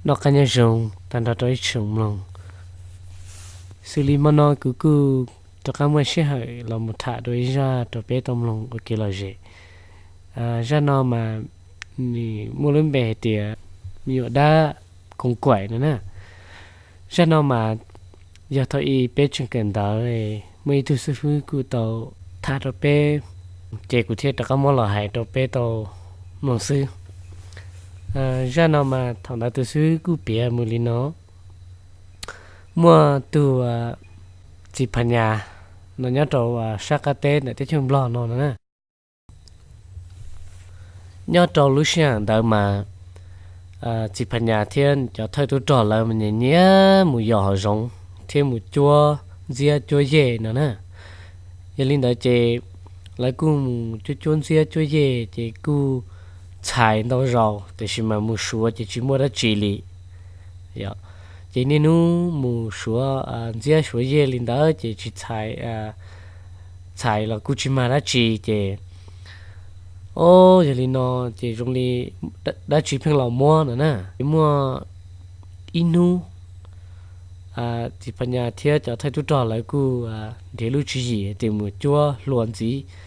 Noj qab nyob zoo tag nrho rau ib tsoom mloog. Xws li hmo no kuv kuj rov qab muaj sij hawm los mus tham dua ib zaj rau peb tau mloog ua kev lom zem. Zaj no mas nws muaj lub npe hais tias me nyuam dab koos kaim no na. Zaj no mas yog thaum ub peb tseem kawm ntawv, muaj ib tug xib fwb kuj tau tham rau peb, ces kuv thiaj rov qab muab los hais rau peb tau mloog xwb. Zaj no mas thaum ntawd tus xib fwb kuj piav mus li no. Muaj tus txiv phas nyas no nyob rau sab qab teb ntawm teb chaws Nplog no no na. Nyob rau lub sij hawm ntawd mas txiv phas nyas thiab cov thawj tub rog lawv mas nyiam nyiam mus yos hav zoov thiab mus cuab ntxiab cuab yej no na. Yog li ntawd ces lawv kuj mus cuab cuab ntxiab cuab yej ces kuj txhais ntau zaus, tiam sis mas mus suav ces tsis muaj dab tsi li. Ces niaj hnub mus suav ntxiab suav yej li ntawd ces tsis txhais, txhais los kuj tsis mag dab tsi ces, o, yog li no ces zoo li dab tsi pheej los muab no na. Ces muaj ib hnub txiv phas nyas thiab cov thawj tub rog lawv kuj nrhiav lub tswv yim tias mus cuab hlua ntxiv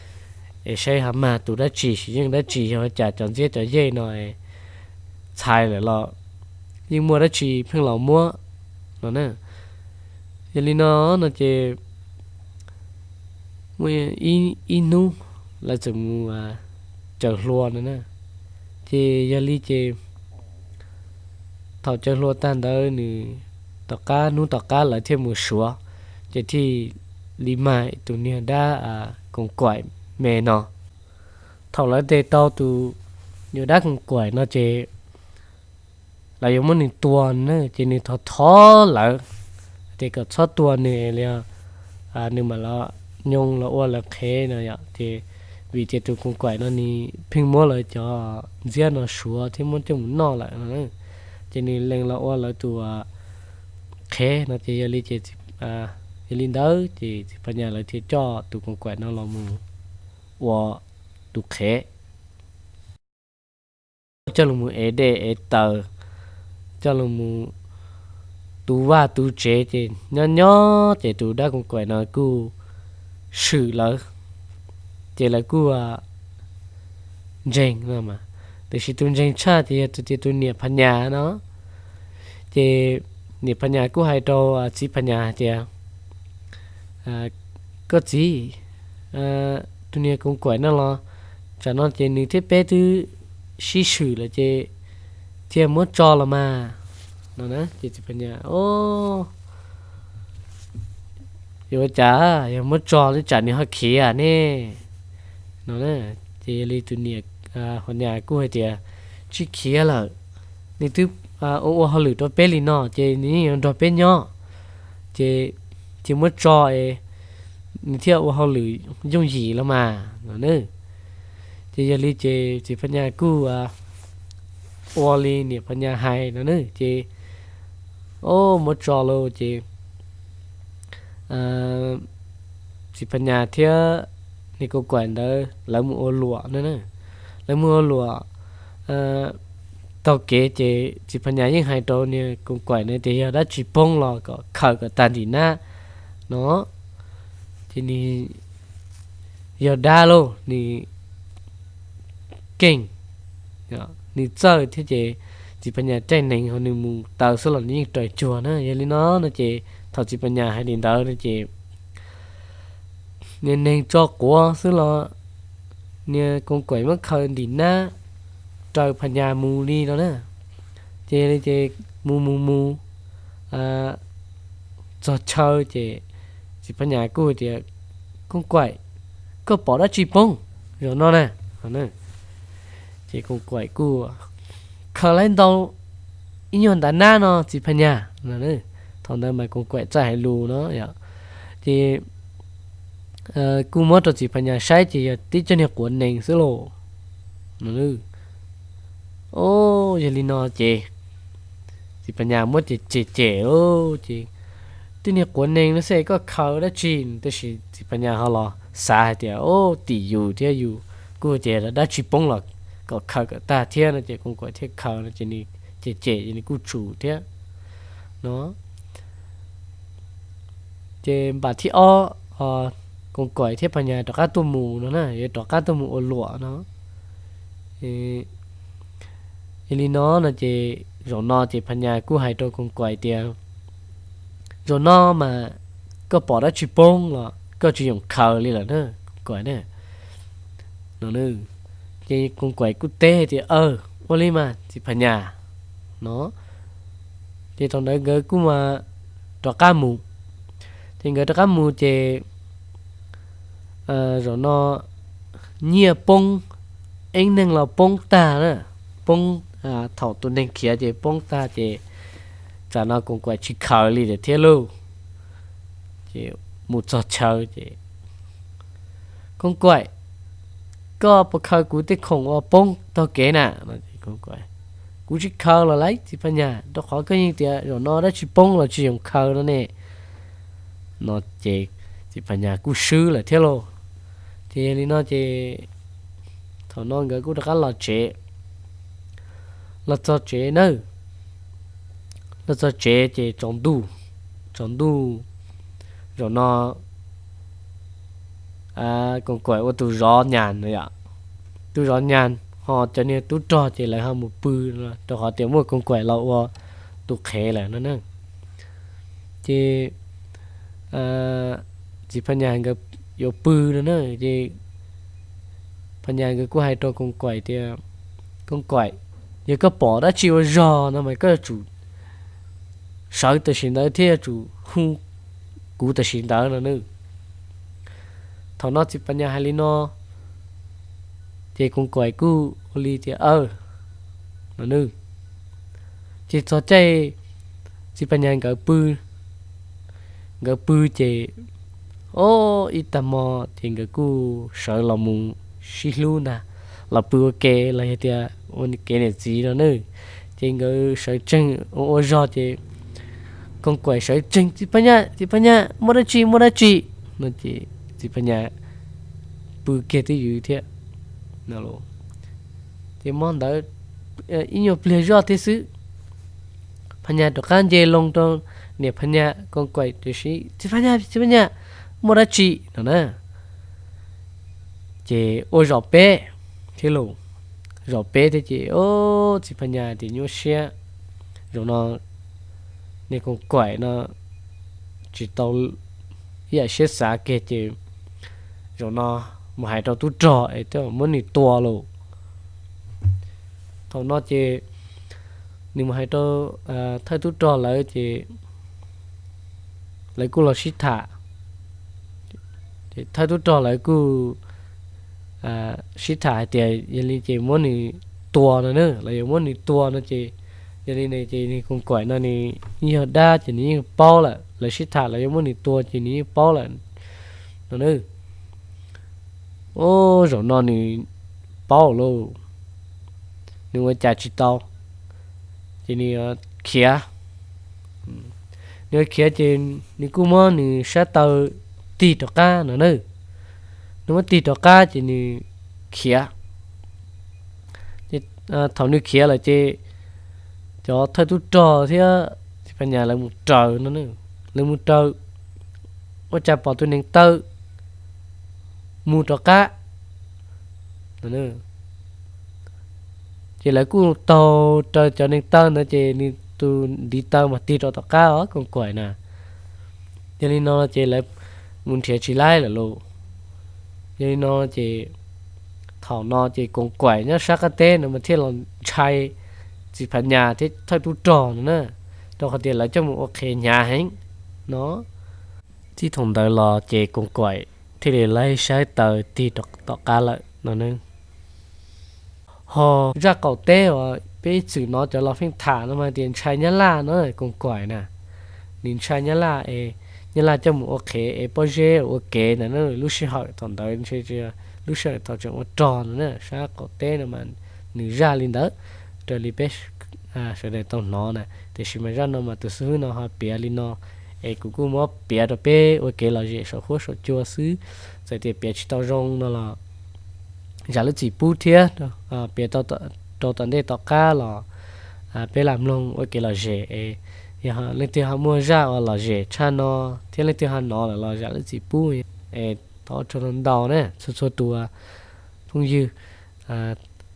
es saib ho mag tus dab tsi, sis yeej dab tsi, yog ua cas cov ntxiab cov yej no txhais lawm los yeej muaj dab tsi pheej los muab no na. Yog li no no ces muaj ib hnub lawv txawm mus caws hlua no na. Ces yog li ces thaum caws hlua tag ntawd nws, tom qab hnub tom qab lawv thiaj mus suav, ces thiaj li mag tus niag dab koos kaim me no. Thaum lawv ntes tau tus nyuam dab koos kaim no ces lawv yuav muab nws tua na, ces nws thov thov lawv tias kom txhob tua nws li, nws mam los nyoo los ua lawv qhev no yom. Ces vim tias tus koos kaim no nws pheej muab lawv cov ntxiab no suav thiab muab coj mus noj lawm no, ces nws lees los ua lawv tus qhev no. Ces yog li ces, yog li ntawd ces txiv phas nyas lawv thiaj coj tus koos kaim no los mus ua tus qhev, coj los mus ev dej ev taws, coj los mus tu vaj tu tsev. Ces nyob nyob ces tus dab koos kaim no kuj swm lawv, ces lawv kuj ntseeg no mas. Tiam sis tus ntseeg tshaj ces yog tus tias tus niam phas nyas no. Ces niam phas nyas kuj hais rau txiv phas nyas hais tias, koj txiv, tus niag koos kaim no los tsam no ces nws thiab peb twb sib swm lawm ces thiaj muab tso los mas no. Ces txiv phas nyas, o, yuav ua cas, yog muab tso li tsam nws ho khiav ne no. Ces yog li tus niam phas nyas kuj hais tias, tsis khiav lawm, nws twb ua ua hauj lwm rau peb li no ces nws yeej yuav nrog peb nyob, ces cia muab tso es nws thiaj ua hauj lwm yooj yim los mas no. Ces yog li ces txiv phas nyas kuj ua li niam phas nyas hais no na. Ces, o, muab tso lawm ces txiv phas nyas thiab niag koos kaim ntawd lawv mus ua luam no. Lawv mus ua luam taug kev ces txiv phas nyas yeej hais rau niag koos kaim na tias yog dab tsi poob los kom khaws kom tag ntim nab no. Ces nws yog dab lauj, nws keej, nws txawj thiab ces txiv phas nyas caij nees ho nws mus taw xwb los nws yeej raws cuag na. Yog li no no ces thaum txiv phas nyas hais li ntawd no ces niag neeg tso quav xwb los niag koos kaim muab khaws ntim nab raws phas nyas mus li no na. Ces yog li ces mus mus mus txog chaw ces txiv phas nyas kuj tias, koos kaim, koj pom dab tsi poob zaum no na? Ces koos kaim kuj, khaws lawm ntau ib nyuag ntav nab no txiv phas nyas no. Thaum ntawd mas koos kaim txawj hais lus no yom. Ces kuj muab rau txiv phas nyas saib ces yog tib co niag quav nees xwb lauj no. O, yog li no ces txiv phas nyas muab cem cem cem lauj ces, tib niag quav nees no xwb koj khaws dab tsi? Tab sis txiv phas nyas ho los xav hais tias, o, tim yus thiab yus kuj tias dab tsi poob los kom khaws kom tag thiab no ces koos kaim thiaj khaws no ces nws cem cem nws kuj tsum thiab no. Ces npam thib ob, Koos Kaim thiab Phas Nyas rov qab tuaj mus no na, yuav rov qab tuaj mus ua luam no. Yog li no no ces zaum no ces Phas Nyas kuj hais rau Koos Kaim tias, zaum no mas koj pom dab tsi poob los koj tsis yoom khaws li lawm na Koos Kaim na. No, ces Koos Kaim kuj teb tias, aw, ua li mas txiv Phas Nyas no. Ces thaum ntawd nkawd kuj mas rov qab mus. Ces nkawd rov qab mus ces zaum no nyiaj poob, eeb neeg los poob tag na, poob, thaum tus neeg khiav ces poob tag ces tsam no Koos Kaim tsis khaws li thiab lauj. Ces mus txog chaw ces, Koos Kaim, koj puas khaws kuv tej khoom uas poob taug kev na? Kuv tsis khaws los lauj txiv Phas Nyas, rau qhov koj yeej tias zaum no dab tsi poob los tsis yoom khaws no ne. No ces txiv Phas Nyas kuj swb lawm thiab lauj. Ces yog li no ces thaum no nkawd kuj rov qab los tsev, los txog tsev na, los txog tsev ces tsaus ntuj, tsaus ntuj zaum no Koos Kaim ua tus zov nyas no yom, tus zov nyas, ho cov niag tub rog ces lawv ho mus pw, rau qhov tias muaj Koos Kaim los ua tus qhev lawm no na. Ces txiv Phas Nyas nkawd yuav pw no na, ces Phas Nyas nkawd kuj hais rau Koos Kaim tias, Koos Kaim, yog koj pom dab tsi ua zog no mas koj yuav tsum sawv tam sim ntawd thiab yuav tsum hu kuv tam sim ntawd no na. Thaum no txiv Phas Nyas hais li no ces Koos Kaim kuj ua li tias, aw, no na. Ces txog caij txiv Phas Nyas nkawd pw, nkawd pw ces, o, ib tag hmo ces nkawd kuj sawv los mus sib hlub ntag, los pw ua ke los yog tias ua kev niam txiv no na. Ces nkawd sawv tsees ua ua zog ces Koos Kaim sawv tsees, txiv Phas Nyas, txiv Phas Nyas, muaj dab tsi, muaj dab tsi no ces txiv Phas Nyas pw kiag twj ywm thiab. Ces hmo ntawd ib nyuag pliag zoj thiab xwb, Phas Nyas rov qab nce loo rau niam Phas Nyas, Koos Kaim tiam sis, txiv Phas Nyas, txiv Phas Nyas, muaj dab tsi no na. Ces ua zaum peb thiab lauj, zaum peb thiab ces, o, txiv Phas Nyas tias nyuaj siab, zaum no niag Koos Kaim no tsis tau ib yam siab xav kiag ces zaum no mus hais rau tub rog es muab nws tua lauj. Thaum no ces nws mus hais rau thawj tub rog lawv ces lawv kuj los sib tham. Thawj tub rog lawv kuj sib tham hais tias yog li ces muab nws tua no na, lawv yuav muab nws tua no ces, yog li ne ces nws Koos Kaim no nws yeej yog dab ces nws yeej paub lawm, lawv sib tham lawv yuav muab nws tua ces nws yeej paub lawm no na. O, zaum no nws paub lauj, nws ua cas tsis tau, ces nws khiav. Nws khiav ces nws kuj muab nws sab taw tig rov qab no na. Nws muab tig rov qab ces nws khiav. Thaum nws khiav lawm ces cov thawj tub rog thiab txiv Phas Nyas lawv mus raws no, lawv mus raws, ua cas pom tus neev taw mus rov qab. Ces lawv kuj taug raws cov neev taw ntawd ces nws tus ntiv taw mas tig rov tom qab os Koos Kaim na. Yog li no ces lawv mus nrhiav tsis laib lawm lauj. Yog li no ces thaum no ces Koos Kaim nyob sab qab teb no mas thiaj los ntshai txiv Phas Nyas thiab thawj tub rog no na, rau qhov tias lawv coj mus ua qhev hnyav heev no. Txij thaum ntawd los ces Koos Kaim thiaj li laib sab taw tig rov tom qab lawm no. Ho zaj qaum teb uas peb ib txwm no cov laus pheej tham no mas tias ntshai Nyab Laj no Koos Kaim na. Nws ntshai Nyab Laj es Nyab Laj coj mus ua qhev es pob zeb ua kev ntawd na. Lub sij hawm thaum ntawd ntshe lub sij hawm thaum tseem ua rog no na, sab qaum teb no mas nws zaj li ntawd raws li peb sawv daws tau hnov na. Tiam sis mas zaj no mas tus xib hwb no ho piav li no, es kuv kuj muab piav rau peb ua kev lom zem saum huab saum cua xwb. Txawm tias piav tsis tau zoo no los zam lub txim pub thiab, piav rau tom ntej tom qab los peb lam mloog ua kev lom zem es yog leej twg ho muaj zaj uas lom zem tshaj no thiab leej twg ho hnov lawm los zam lub txim pub es thov ua tsaug ntau na txhua txhua tus phooj ywg.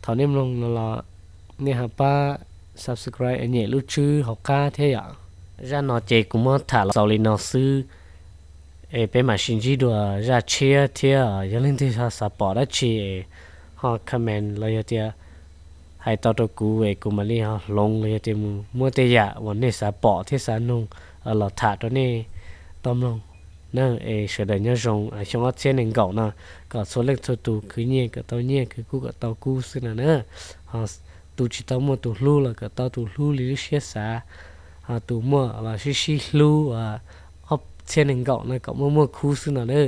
Thaum nej mloog no los nej ho pab subscribe nyem lub tswb hauv qab thiab yom. Zaj no ces kuv muab tham los xaus li no xwb, es peb mam sib ntsib dua zaj tshiab thiab yog leej twg ho xav pom dab tsi ho comment los yog tias hais tau rau kuv es kuv mam li ho hloov los yog tias mus muab tej yam uas nej xav pom thiab xav noog los tham rau nej tau mloog na. Es sawv daws nyob zoo, xyoo ob txhiab nees nkaum no kom txhua leej txhua tus khwv nyiaj kom tau nyiaj, khwv kub kom tau kub xwb no na. Ho tus tsis tau muaj tus hlub los kom tau tus hlub li lub siab xav, ho tus muaj los sib sib hlub, ob txhiab nees nkaum no kom muaj muaj khub xwb no na.